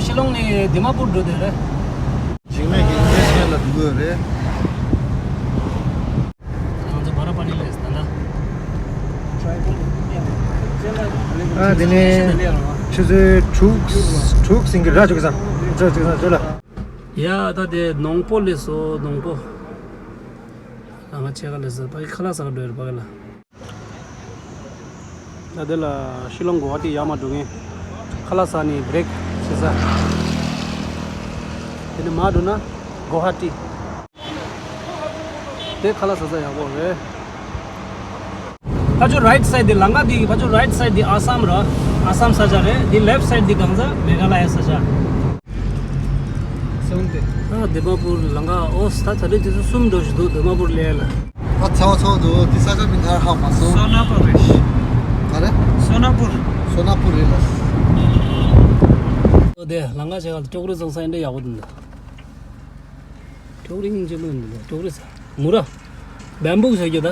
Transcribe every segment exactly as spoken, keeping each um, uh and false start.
ཤི་ལོང་ནས་དི་མ་པུར་འགྲོ་དེ་རེད། འཇིགས་མེད་ཀྱི་ཨིན་ཇི་ནི་ཡར་ལ་འགྲོ་གི་ཡོད་རེད། ང་ཚོ་བ་ར་པ་ནི་ལས་ད་ལྟ། ཨ་དེ་ནས་ཆུ་ཚོད་དྲུག་དྲུག་ཟིན་གྱི་ར་བཅུ་གི་ཙམ། བཅུ་གི་ཙམ་བཅུ་ལ། ཡ་ད་དེ་ནོང་པོ་ལས་སོ་ནོང་པོ། ང་ཆེ་ག་ལས་སོ་ཕ་གི་ཁ་ལག་ཟ་ག་འགྲོ་ཡོད་རེད་ཕ་གི་ལ། ད་དེ་ལ་ཤི་ལོང་གོ་ཧ་ཏི་ཡར་མར་འགྲོ་མཁན། ཁ་ལག་ཟ་ནས་བྷི་རེག་བྱེད་ས། དེ་ནས་མར་འགྲོ་ན་གོ་ཧ་ཏི། དེ་ཁ་ལག་ཟ་ས་ཡག་པོ་རེད། ཕར་ཕྱོགས་རའིཊ་སའིཌ་དེ་ལམ་ཁ་དེ་ཕར་ཕྱོགས་རའིཊ་སའིཌ་དེ་ཨ་སམ་ར། ཨ་སམ་ས་ཆ་རེད། དེ་ལེཕཊ་སའིཌ་དེ་གང་ས་མེ་ག་ལ་ཡ་ས་ཆ། སོང་སྟེ། ཨ་དི་མ་པུར་ལམ་ཁ་ཨོ་ད་ད་རེས་དུས་ཚོད་གསུམ་འགྲོ་བཞིན་འདུག་དི་མ་པུར་ལ་ལ། ཨ་ཚ་བ་ཚ་བ་འདུག་དེ་ས་ཆ་མིང་ང་ཧ་མ་སོང་། སོ་ན་པུར་རེད། ག་རེ། སོ་ན་པུར། སོ་ན་པུར་རེད་ལ། ཨོ་དེ་ལམ་ཁ་ཆེ་ག་ལ་ཀྲོག་རི་བཟང་ས་ཡིན་འདྲ་ཡག་པོ་འདུག་ཀྲོག་རི་སྙིང་རྗེ་མོ་འདུག་ཀྲོག་རི་ས་མུ་ར། བེམ་བུ་ཟེར་རྒྱུ་ད།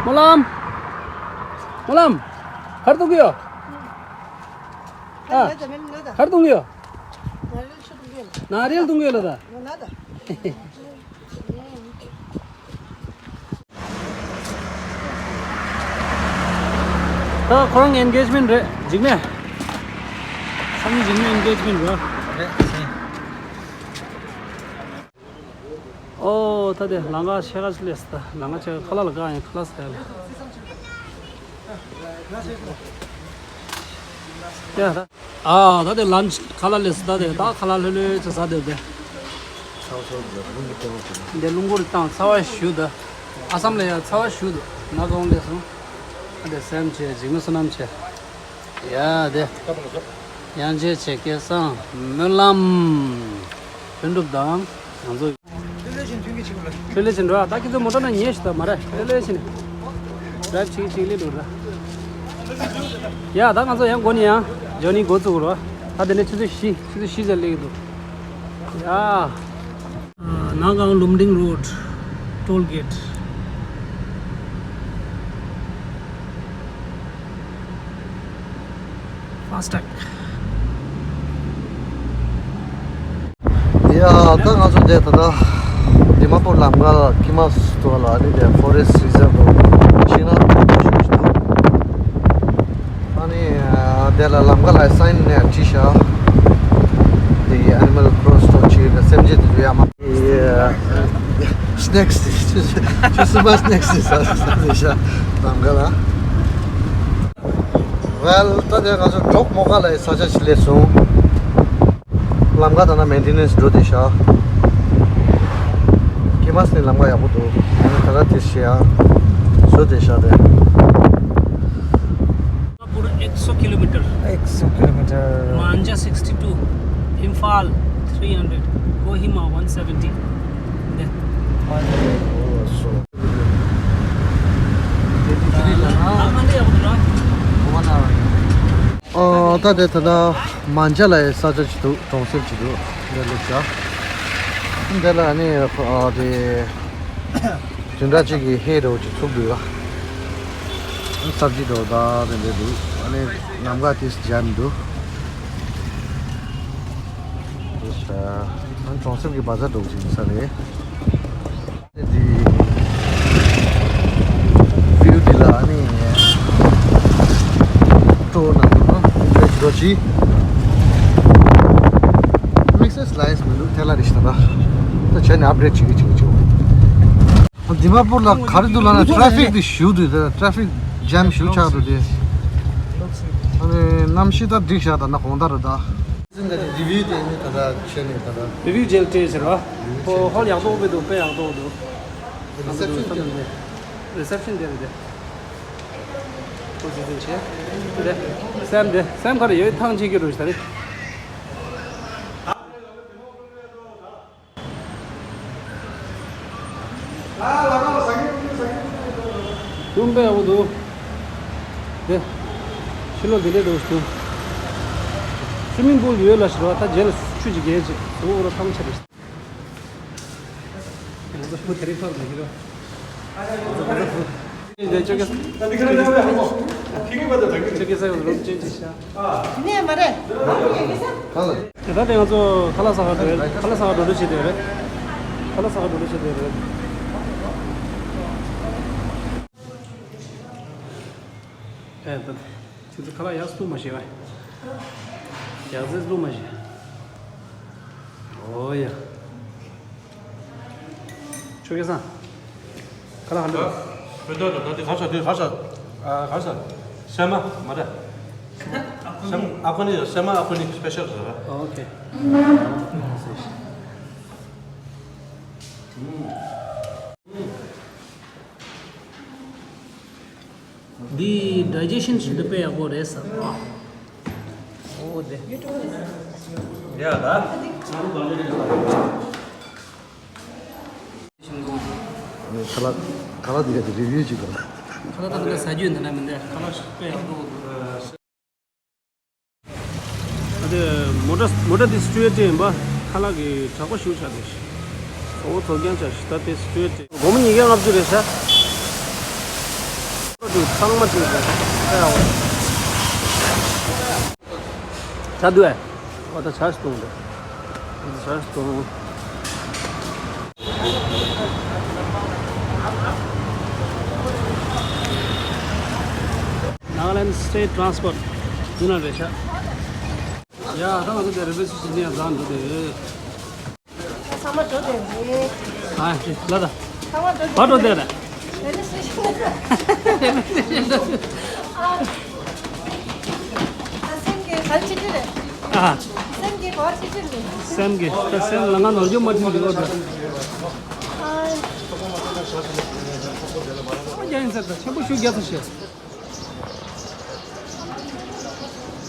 སྨོན་ལམ། སྨོན་ལམ། གར་འཐུང་གི་ཡོད། ཨ། གར་འཐུང་གི་ཡོད། ནཱ་རེལ་འཐུང་གི་ཡོད་ལ་ད། ད་ཁོ་རང་ཨེན་གེཇ་མེན་ཊི་རེད། འཇིགས་མེད། སང་ཉིན་འཇིགས་མེད་ཨེན་གེཇ་མེན་ཊི་རེད། རེད་ཟེར། ཨོ་ད་དེ་ལམ་ཁ་ཆེ་ཁ་ཅིག་སླེབས་སོང་། ད་ལམ་ཁ་ཆེ་ཁ་ལག་ལ་བཀག་ཡིན། ཁ་ལག་ཟ་ཡ་ལ། ཡ་ད། ཨ་ད་དེ་ལམ་ཁ་ལག་སླེབས་སོང་། ད་དེ་ད་ཁ་ལག་ལྷོད་ལྷོད་ཅིག་ཟ་དེ་དེ། འདི་རླུང་འཁོར་བཏང་ཚ་བ་ཞུ་ད། ཨ་སམ་ལ་ཡ་ཚ་བ་ཞུ་འདུག་ནག་གོང་སླེབས་སོང་། ཨ་དེ་སེམས་ཆེ་འཇིགས་མེད་བསོད་ནམས་ཆེ། ཡ་དེ། དབྱངས་ཅན་ཆེ་སྐལ་བཟང་སྨོན་ལམ། ལྷུན་གྲུབ་དང་ང་ཚོ། ལྷོད་ལྷོད་བྱས་འགྲོ་ཨ། ད་ཁྱེད་ཚོ་མོ་ཊ་ནང་ཉལ་ཞིག་ད་མ་རེད། ལྷོད་ལྷོད་བྱས་ནས་ཌ་རའིབ་བྱེད་ཀྱི་ལེ་འགྲོ་ར། ཡ་ད་ང་ཚོ་ཡང་སྒོ་ནས་ཡང་ཇར་ནི་འགོ་བཙུགས་རོགས། ད་དེ་ནས་ཆུ་ཚོད་བཞི་ཆུ་ཚོད་བཞི་ཙམ་སླེབས་ཀྱི་འདུག་ཡ། Nagaon Lumding Road toll gate. FASTag. ཡ་ད་ང་ཚོ་དེ་ད་ལྟ་དི་མ་པུར་ལམ་ཁ་ལ་ཀི་མ་སུ་ཏོ་ལ་ཨ་ནི་དེ་ཕོ་རེ་སི་རི་ཛར་ཝི་ཕྱིན་ན་ཞུ་ཞུ་འདུག་ཨ་ནི་དེ་ལ་ལམ་ཁ་ལ་སའིན་ནས་བྲིས་ཤག་དེ་ཨེ་ནི་མལ་ཀོ་རོ་སི་ཏོ་ཅིག་ཡོད་ན་སེམས་ཅན་དེ་ཚོ་ཡ་མ། སི་ནེག་སི་དེ་ཆུ་ཆུ་སི་པ་སི་ནེག་སི་དེ་ཟ་ཟ་ཟ་ཤ་ལམ་ཁ་ལ། ཝེལ་ད་དེ་ང་ཚོ་གྲོག་མོ་ཁ་ལ་ཡི་ས་ཆ་ཞིག་སླེབས་སོང་། ལམ་ཁ་ད་ན་མེན་ཊེ་ནན་སི་འགྲོ་བསྡད་ཤག་ཀི་མ་སི་ནི་ལམ་ཁ་ཡག་པོ་འདུག་ད་ལྟ་དེ་ཤེས་ཡ་བཟོ་བསྡད་ཤག་རེད། Nagpur eight hundred kilometer. Eight hundred kilometer. Manja sixty-two, Imphal three hundred, Kohima one seventy. There. ཨོ་ད་དེ་ད་ལྟ་མན་ཇ་ལ་ཡི་ས་ཆ་ཅིག་འདུག་གྲོང་གསེབ་ཅིག་འདུག་འདི་ལ་ལུག་ཅག་འདི་ལ་ནི་ཨ་དེ། བདུན་ཕྲག་གཅིག་གི་ཧེ་འདྲ་བོ་ཅིག་ཚུགས་འདུག་ལ། སབ་ཇི་འདྲ་བོ་ད་དེ་འདྲ་འདུག་ཨ་ནི་ལམ་ཁ་དེ་འཇམ་འདུག་དེ་ཤ་ཨ་ནི་གྲོང་གསེབ་ཀྱི་བ་ཛར་འདྲ་བོ་ཅིག་ཡིན་ས་རེད། དེ་དེ་བིའུ་དེ་ལ་ཨ་ནི་སྤྲོ་བོ་ནང་དུ་ནོ་བེད་འགྲོ་ཅི། དམིགས་བསལ་སི་ལའེ་སི་མི་འདུག་ཐལ་ལ་རེ་ཞིག་དང་། ད་བྱས་ནས་ཨབ་ཌེ་ཊི་བྱེད་ཀྱི་བྱེད་ཀྱི་བྱེད་ཀྱི། དི་མ་པུར་ལ་ག་རེ་འདུག་ལབ་ན་ཊ་ཕིག་དེ་ཞེ་པོ་འདུག་ད་ཊ་ཕིག་ཇམ་ཞེ་པོ་ཆགས་འདུག་དེ། ཨ་ནི་གནམ་གཤིས་ད་འགྲིག་ཤག་ད་ན་གོང་ལྟར་རེད་ད། སེམས་ཀྱི་རི་བིའུ་དེ་ནི་ད་ལྟ་བྱས་ནས་ད་ལྟ། རི་བིའུ་མཇལ་སྤྲད་ཟེར་བ། ཧོ་ཧོལ་ཡག་པོ་འདུག་དཔེ་ཡག་པོ་འདུག་རི་སེབ་ཤན་དེ་རེད། རི་སེབ་ཤན་དེ་རེད་དེ། ཁོ་ཚོ་དེ་བྱས། དེ་སེམས་དེ་སེམས་ག་རེ་ཡོད་ཐང་ཆད་ཀྱི་རུ་ཞིག་ད་རེད། ལུང་པ་ཡག་པོ་འདུག་དེ། ཕྱི་ལོགས་དེ་འདྲས་འདུག་ཞུ། སུའི་མིང་པུལ་ཡོད་ལ་ཞུ་བ་ད་རྗེས་ལ་ཆུ་ཅིག་རྒྱས་ཅིག་ཟུག་འོ་ར་ཐང་ཆད་རེད། ཁོ་དེ་རིང་ཐོར་མི་ཤེས་རོ། ཁྱོད་ཀྱི་ཁྱོད་ཀྱི་ས་ཡོང་རུབ་ཅན་ཅི་ཤ། ནས་མ་རེད། གང་ལ། དེ་ལྟར་དེ་ང་ཚོ་ཁ་ལག་ཟ་ག་འགྲོ་ཡོད། ཁ་ལག་ཟ་ག་འགྲོ་འགྲོ་བྱེད་དེ་རེད། ཁ་ལག་ཟ་ག་འགྲོ་འགྲོ་བྱེད་དེ་རེད། ཨེ་ད། ཁྱེད་ཚོ་ཁ་ལག་ཡག་སུ་མ་ཤེས་བ། ཡག་ཟེར་སུ་མ་ཤེས། ཨོ་ཡ། ཆོས་རྒྱལ་སང་། ཁ་ལག་ཧ་འདྲ། བོད་དོན་དང་ད་དེ་ག་ས་དེ་ག་ས། ཨ་ག་ས། སེ་མ་མ་རེད། སེ་མ་ཨ་ཁུ་ནི་སེ་མ་ཨ་ཁུ་ནི་སི་པེ་ཤལ་རེད། ཨོ་ཁེ། འདི་ཌའི་ཇེ་ཤན་བྱེད་དུ་དཔེ་ཡག་པོ་རེད་ས། ཨོ་དེ། ཡ་ད། ཁ་ལག་ཁ་ལག་འདི་ག་དེ་རི་བིའུ་ཅིག་དང་། ཁ་ལག་ད་འདི་ག་ཟ་རྒྱུ་འདི་ན་མི་འདུག་ཁ་ལག་དཔེ་ཡག་པོ་འདུག་ཨ་དེ་མོ་ཊ་མོ་ཊ་དེ་སི་ཊུ་ཡེ་ཊི་ཡིན་པ། ཁ་ལག་གི་དྲག་པོ་ཞིག་ཆགས་འདུག་ཨོ་ཐོག་རྒྱང་ཆགས་ཤི་ད་དེ་སི་ཊུ་ཡེ་ཊི་སྒོར་མོ་ཉིས་བརྒྱ་ལྔ་བཅུ་རེད་ཤག་ཨོ་དེ་ཚང་མ་ཅིག་རེད། ཨ་ཡ་ཨོ། ཆ་འདུག་ཨེ། ཨོ་ད་ཆ་ཞིག་གཏོང་དེ། ཨོ་ད་ཆ་ཞིག་གཏོང་། Nagaland State Transport འདི་ན་རེད་ཤག་ཡ་ད་ང་ཚོ་དེ་རེ་བེ་སི་ཤི་ནས་ཡང་ལངས་འགྲོ་དེ་རེད། ཚང་མ་འགྲོ་དེ་རེད། ཨ་ལ་ད། ཚང་མ་འགྲོ་དེ་བ་འགྲོ་དེ་རེད། རེ་བེ་སི་ཤི་ནས། རེ་བེ་སི་ཤི་ནས་འགྲོ་དེ། ཨ། ད་སེམས་ཀྱི་གར་ཆི་ཆི་རེད། ཨ། སེམས་ཀྱི་གར་ཆི་ཆི་རེད། སེམས་ཀྱི་ད་སེམས་ལ་ང་ནོར་རྒྱུ་མ་ཐིམ་འདི་གོ་ད། ཨ། ཨོ་རྒྱ་ཡིན་ཟེར་ད་ཆེན་པོ་ཤུགས་རྒྱག་ཚར་ཤག་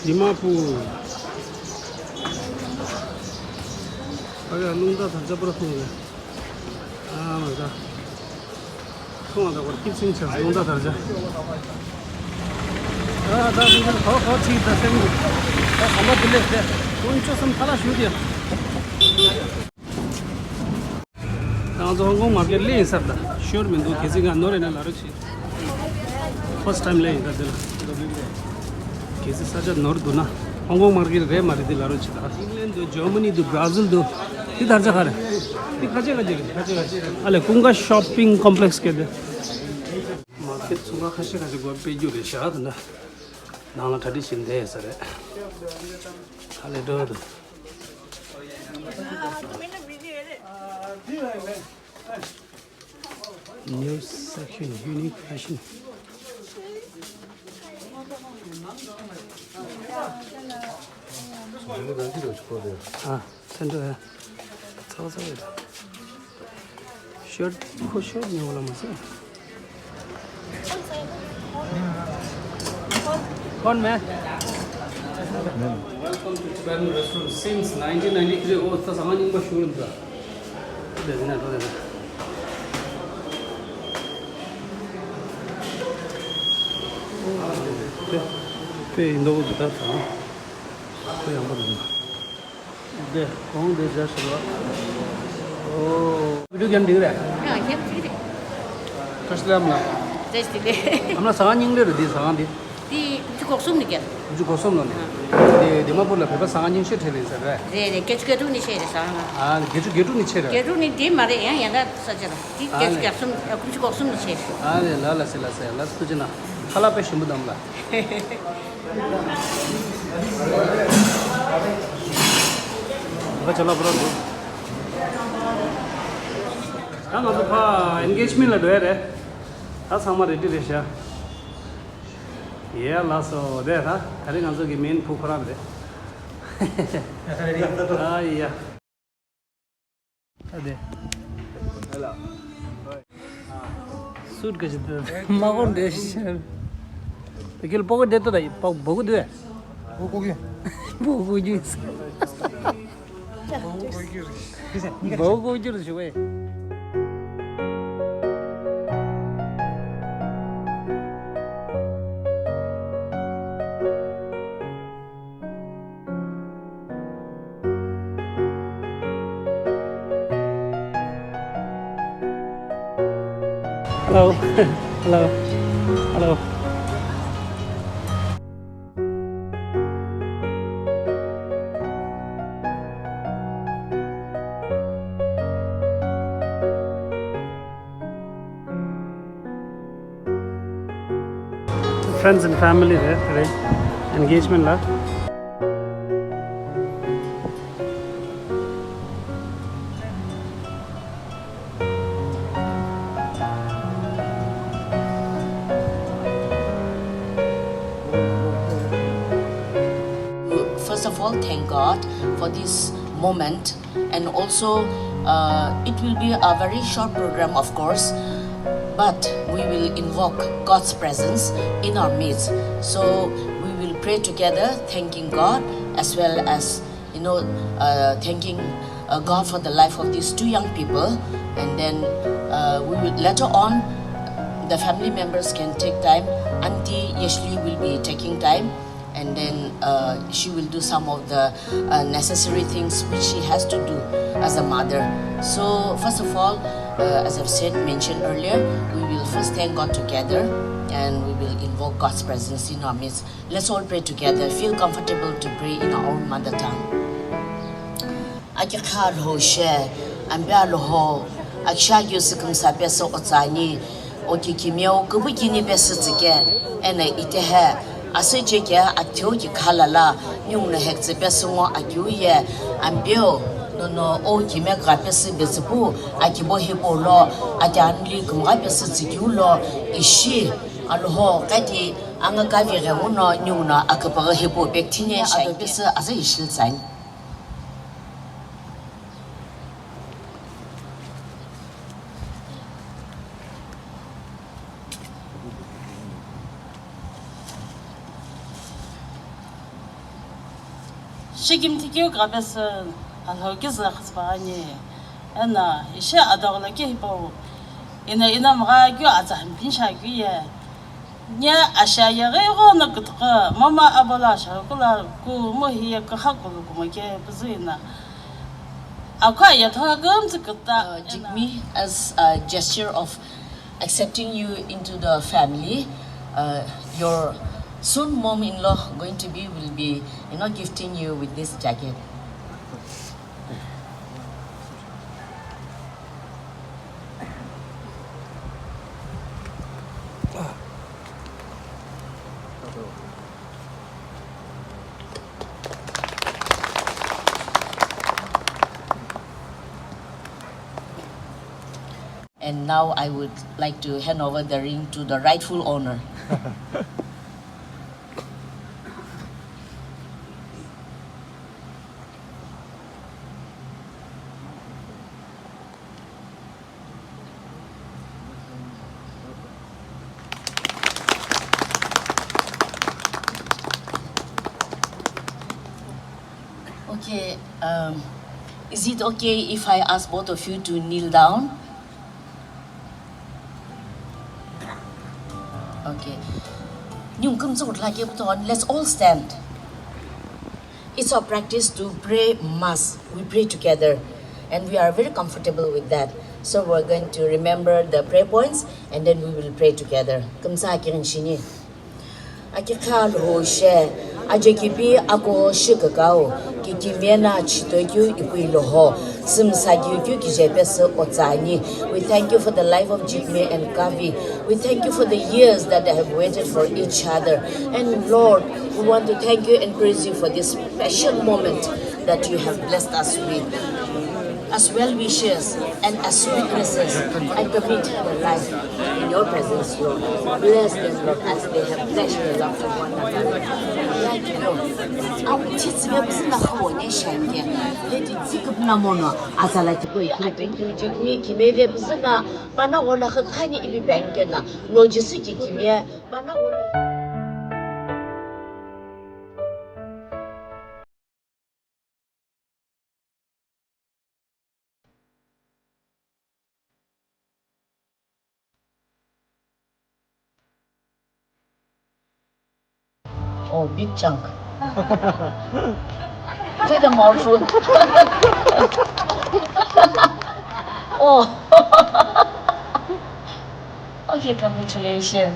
དི་མ་པུར། ཨ་ཡ་རླུང་རྟ་དར་ཆ་པུ་ར་ཐོང་རེད། ཨ་མ་ད། ཐོང་བ་ད་བར་སྐྱིད་སིང་ཆགས་རླུང་རྟ་དར་ཆ། ཨ་ད་སིང་ཆགས་གོ་གོ་ཁྲིད་ད་སེམས་འདུག་ད་ཟམ་པ་དེ་ལས་དེ་དཀོན་མཆོག་གསུམ་ཁ་ལག་ཞུ་དེ། ང་ཚོ་ཧོང་ཀོང་མར་ཀེཊ་སླེབས་ཡིན་ས་རེད་ད། ཤོར་མི་འདུག་གལ་སྲིད་ང་ནོར་ཡིན་ན་ལབ་རོགས་བྱེད། ཕར་སི་ཊི་ཊའིམ་སླེབས་ཡིན་ད་འདི་ལ། གལ་སྲིད་ས་ཆ་ནོར་འདུག་ན། ཧོང་ཀོང་མར་ཀེཊ་རེད་མ་རེད་འདི་ལབ་རོགས་བྱེད་ད། ཨིང་ལན་འདུག་ཇར་མ་ནི་འདུག་བྷ་ར་ཟིལ་འདུག་འདི་དར་ཆ་ག་རེད། འདི་ཁ་ཆེ་ཁ་ཆེ་རེད་ཁ་ཆེ་ཁ་ཆེ་རེད། ཨ་ལས་ཀུན་དགའ་ཤོ་པིང་ཀོམ་པི་ལེགས་སྐད་དེ། མར་ཀེཊ་ཚོང་ཁང་ཁ་ཤས་ཁ་ཤས་སྒོ་ཕྱེ་རྒྱུ་རེད་ཤག་ད་ནང་ལ་གྲ་སྒྲིག་བྱེད་བསྡད་ཡོད་ས་རེད། ཨ་ལས་འགྲོ་འདུག New section, unique fashion. ཨ། ཚན་ཁྲ་ཚ་བ་ཚ་བ་ཡོད། ཤར་ཁོ་ཤར་ཉོ་ལ་མ་ཟད། ཁོན་མེ། Welcome to Tibetan restaurant since nineteen ninety-three. ཨོ་ད་ཟ་ཁང་རྙིང་པ་ཞིག་རེད་འདུག་དེ་ནས་འགྲོ་དེ་ནས། དཔེ་ཡིན་མདོག་འདུག་ད་ད། དཔེ་ཡག་པོ་འདུག་དེ་གོང་དེ་བྱ་ཞིག་ལ། ཨོ། བི་ཌིའོ་རྒྱབ་འགྲིག་རེད། ཡང་རྒྱབ་འགྲིག་རེད། བཀྲ་ཤིས་བདེ་ལེགས་ཨ་མ་ལགས། བཀྲ་ཤིས་བདེ་ལེགས། ཨ་མ་ལགས་ཟ་ཁང་རྙིང་གླེ་རེད་འདི་ཟ་ཁང་འདི། འདི་དགུ་བཅུ་གོ་གསུམ་ནས་བརྒྱབ། དགུ་བཅུ་གོ་གསུམ་ལོ་ནས། ཨ། འདི་དི་མ་པུར་ལ་བོད་པ་ཟ་ཁང་རྙིང་ཤོས་གྲས་རེད་ཟེར་རེད། རེད་རེད་བརྒྱད་ཅུ་གྱ་དྲུག་ནས་བཤད་རེད་ཟ་ཁང་། ཨ་བརྒྱད་ཅུ་གྱ་དྲུག་ནས་ཆེ་རེད། གྱ་དྲུག་ནས་འདི་མ་རེད་ཡང་ཡང་ག་ས་ཆ་རེད། འདི་ཨ་བརྒྱད་ཅུ་གྱ་གསུམ་ཨ་དགུ་བཅུ་གོ་གསུམ་ནས་ཆེ་རེད། ཨ་རེད་ལ་ལ་སེ་ལ་སེ་ལ་ཐུགས་རྗེ་གནང་། ཁ་ལག་དཔེ་ཞིམ་པོ་འདུག་ཨ་མ་ལགས། ད་ང་ཚོ་ཕ་ཨེན་གེཇ་མེན་ཊི་ལ་འགྲོ་ཡ་རེད། ད་ཚང་མ་རེ་ཌི་རེད་ཤག་ཡེ་ལགས་སོ་དེ་ད་ད་རེས་ང་ཚོ་གི་མེན་བུ་ཁོ་རང་རེད། ཨ་ཡ། ཨ་དེ། སུད་ག་ཞིག་དེ་མ་གོ་འདྲེ་ཤར། དེ་ཁེལ་པོ་གོ་འདྲེ་ཏོ་ད་པོ་གོ་དུ། པོ་གོ་གི། པོ་གོ་གི། པོ་གོ་གི་རེད་ཞུ་བས། Hello. Hello. Hello. Friends and family རེད། དེ་རིང་ཨེན་གེཇ་མེན་ཊི་ལ། First of all, thank God for this moment, and also, uh, it will be a very short program, of course, but we will invoke God's presence in our midst. So we will pray together, thanking God as well as, you know, uh, thanking, uh, God for the life of these two young people. And then, uh, we will, later on, the family members can take time. Auntie Yeshli will be taking time, and then, uh, she will do some of the, uh, necessary things which she has to do as a mother. So, first of all, uh, as I've said, mentioned earlier, we will first thank God together, and we will invoke God's presence in our midst. Let's all pray together. Feel comfortable to pray in our own mother tongue. ཨ་ཀྱི་ཁ་ལྷོ་ཤེ། ཨམ་བེ་ལྷོ། ཨ་ཤ་གུ་སི་ཀུམ་ས་པེ་སི་ཨོ་ཙ་ནི། ཨོ་ཀྱི་ཀྱི་མེ་ཨོ་ཀུ་བུ་ཀྱི་ནི་པེ་སི་ཙི་ཀེ། ཨེ་ན་ཨི་ཏེ་ཧེ། ཨ་སེ་ཅེ་ཀེ་ཨ་ཐེའོ་ཀྱི་ཁ་ལ་ལ། ཉུང་ན་ཧེག་ཙི་པེ་སི་ངོ་ཨ་གུ་ཡེ། ཨམ་བེའོ། ནོ་ནོ་ཨོ་ཀྱི་མེ་ག་པེ་སི་བེ་ཙི་པུ། ཨ་ཀྱི་བོ་ཧི་པོ་ལོ། ཨ་ཀྱ་ཨན་ལི་ཀུམ་ག་པེ་སི་ཙི་གུ་ལོ། ཨི་ཤི། ཨ་ལྷོ་ཀ་ཏི། ཨ་ང་ཀ་བི་རེ་ངོ་ནོ་ཉུང་ན་ཨ་ཀི་པ་ག་ཧི་པོ་བེག་ཐི་ནེ་ཤ་ཨི་པེ་སི་ཨ་ཟ་ཡི་ཤིལ་ཙན། ཤི་ཀིམ་ཐི་ཀིའུ་ག་པེ་སི་ཨ་ལྷོ་ཀི་ཟ་ཁ་སི་པ་ཨ་ནི། ཨ་ན་ཡི་ཤི་ཨ་དོག་ལ་ཀི་ཧི་པོ། ཨི་ན་ཨི་ན་མ་ག་གུ་ཨ་ཙ་ཧམ་པིན་ཤ་གུ་ཡེ། ཉ་ཨ་ཤ་ཡ་གི་ཧོ་ནུ་ཀི་ཏོ་ཀི་མ་མ་ཨ་བོ་ལ་ཤ་ཀུ་ལ་ཀུ་མོ་ཧི་ཡ་ཀི་ཧ་ཀུ་ལུ་ཀུ་མ་ཀེ་པི་ཟི་ཨི་ན། ཨ་ཁ་ཡ་ཐོ་ཀི་ཨམ་ཙི་ཀི་ཏ། Uh, Jigme, as a gesture of accepting you into the family, uh, your soon mom-in-law going to be will be, you know, gifting you with this jacket. And now I would like to hand over the ring to the rightful owner. Okay, um, is it okay if I ask both of you to kneel down? Okay. Nyung kum tsuk la ke buton, let's all stand. It's our practice to pray Mass. We pray together, and we are very comfortable with that. So we're going to remember the prayer points, and then we will pray together. Kum tsa kirin shini. Aki kha lo she, aje ki bi ako shi ka kao, ki ki mena chi to kyu i kui lo ho, sim sa kyu kyu ki je pe se o tsa ni. We thank you for the life of Jigme and Kavi. We thank you for the years that they have waited for each other. And Lord, we want to thank you and praise you for this special moment that you have blessed us with. As well wishers and as witnesses, I commit their life in your presence, Lord. Bless them, Lord, as they have pledged their love to one another. Like, Lord, our kids, we have seen a whole nation here. Let it take up no more, no. As I like to go, I think you take me, ki me ve bzna, pana wala khani ibi bengena, no jisi ki ki me, pana wala. Oh, big chunk. Take the mouthful. Oh. Okay, congratulations.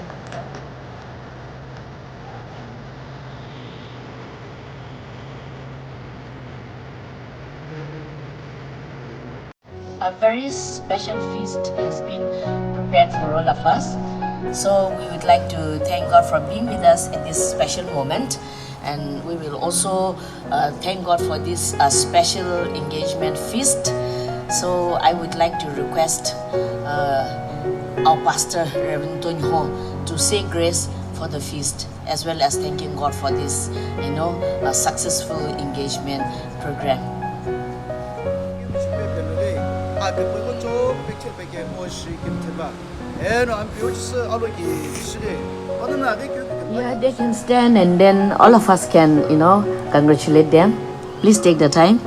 A very special feast has been prepared for all of us. So we would like to thank God for being with us at this special moment. And we will also uh, thank God for this uh, special engagement feast. So I would like to request uh, our pastor, Reverend Tony Ho, to say grace for the feast, as well as thanking God for this, you know, uh, successful engagement program. Yeah, they can stand and then all of us can, you know, congratulate them. Please take the time.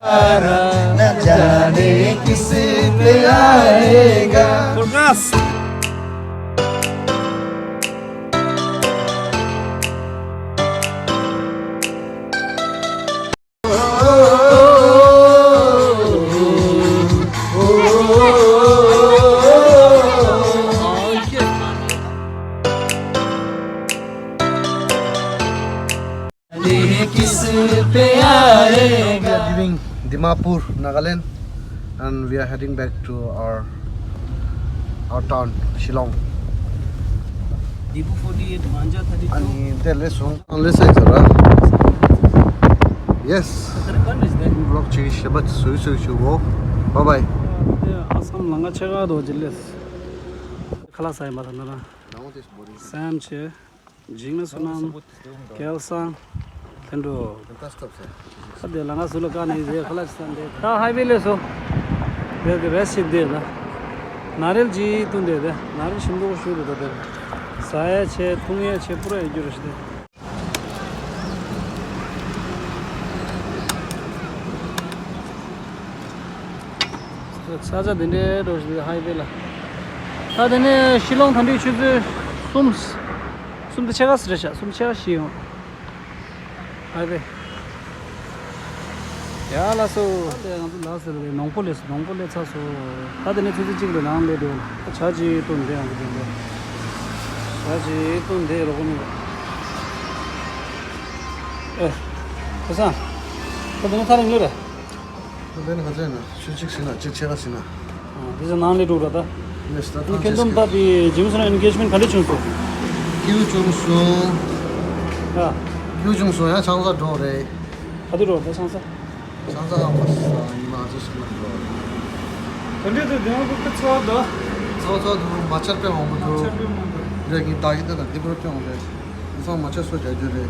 न जाने किस पे आएगा। Leaving Dimapur, Nagaland, and we are heading back to our our town, Shillong. Dibu forty-eight, Manja thirty-two. Ani, there less one, less extra. Yes. Vlog chi sheba sui sui chu wo. Bye bye. Assam langa chega do jiles. Khala sai ma na. Sam che. Jing na sunam. Kel sang. Tendo. ཁ་དེ་ལ་ང་ཟུར་ལ་བཀག་ནས་ཡིན་ཟེར་ཁ་ལག་ཅིག་བསམ་སྟེ། ད་ཧའི་ཝེ་ལས་སོ། དེ་གི་རེས་ཞིག་འདི་ལ། ནཱ་རིལ་ཅིག་བཏུང་སྟེ་དེ། ནཱ་རིལ་ཞིམ་པོ་ཞིག་འདུག་ད་དེ། ཟ་ཡ་ཆེ་འཐུང་ཡ་ཆེ་པུ་ར་ཡ་རྒྱུ་རུ་ཞིག་དེ། ས་ཆ་དེ་འདྲའི་འགྲོ་ཞིག་དེ་ཧའི་ཝེ་ལ། ད་དེ་ནས་ཤི་ལོང་ཐང་དུས་ཆུ་ཚོད་གསུམ། གསུམ་དེ་ཕྱེད་ཀ་ཟེར་རེད་ཤག་གསུམ་ཕྱེད་ཀ་ཞིག་ཡོང་། ཨ་བེ། ཡ་ལགས་སོ། ད་ལས་ང་ཚོ་ལགས་སོ་ལས་ནོང་པོ་ལས་སོ། ནོང་པོ་ལས་ཚར་སོ། ད་དེ་ནས་ཆུ་ཚོད་གཅིག་ལས་ནང་སླེབས་འགྲོ། ད་ཇ་ཅིག་བཏུང་བསྡད་ཡོང་གི་འདུག་ཇ་ཅིག་བཏུང་བསྡད་རོགས་གོ་མི་འདུག་ཨེ། ཁ་སང་། ད་དེ་ནས་ཐག་རིང་ལོས་རེད། ད་དེ་ནས་ག་ཚོད་ཡིན་ན། ཆུ་གཅིག་ཟིན་ན་གཅིག་ཕྱེད་ཀ་ཟིན་ན། ཨ། དེ་ཚོ་ནང་ལས་འགྲོ་ར་ད། ཡེས་ད། ད་ཁྱེད་ཚོ་ད་དེ་ཇིམ་སོན་ཨེན་གེཇ་མེན་ག་འདྲ་བྱུང་སོང་། སྐྱིད་པོ་བྱུང་སོང་། ཨ། སྐྱིད་པོ་བྱུང་སོང་། ཡང་ཆང་ས་འགྲོ་རེད། ག་དུས་འགྲོ་ད་ཆང་ས། ཆང་ས་ཨ་མ་ས་ཉི་མ་ཨ་ཅེ་ཞིག་ལ་འགྲོ་རེད། དེ་འདྲ་དེ་དེང་སང་ཚོ་ད། ཚོ་ཚོ་དུ་མ་ཆར་པའི་འོང་པོ་འགྲོ། མ་ཆར་པའི་འོང་པོ། རེད་ངའི་ད་ཡི་ད་ད་འདི་པར་པའི་འོང་རེད། དེང་སང་མ་ཆར་སོ་རྒྱག་རྒྱུ་རེད།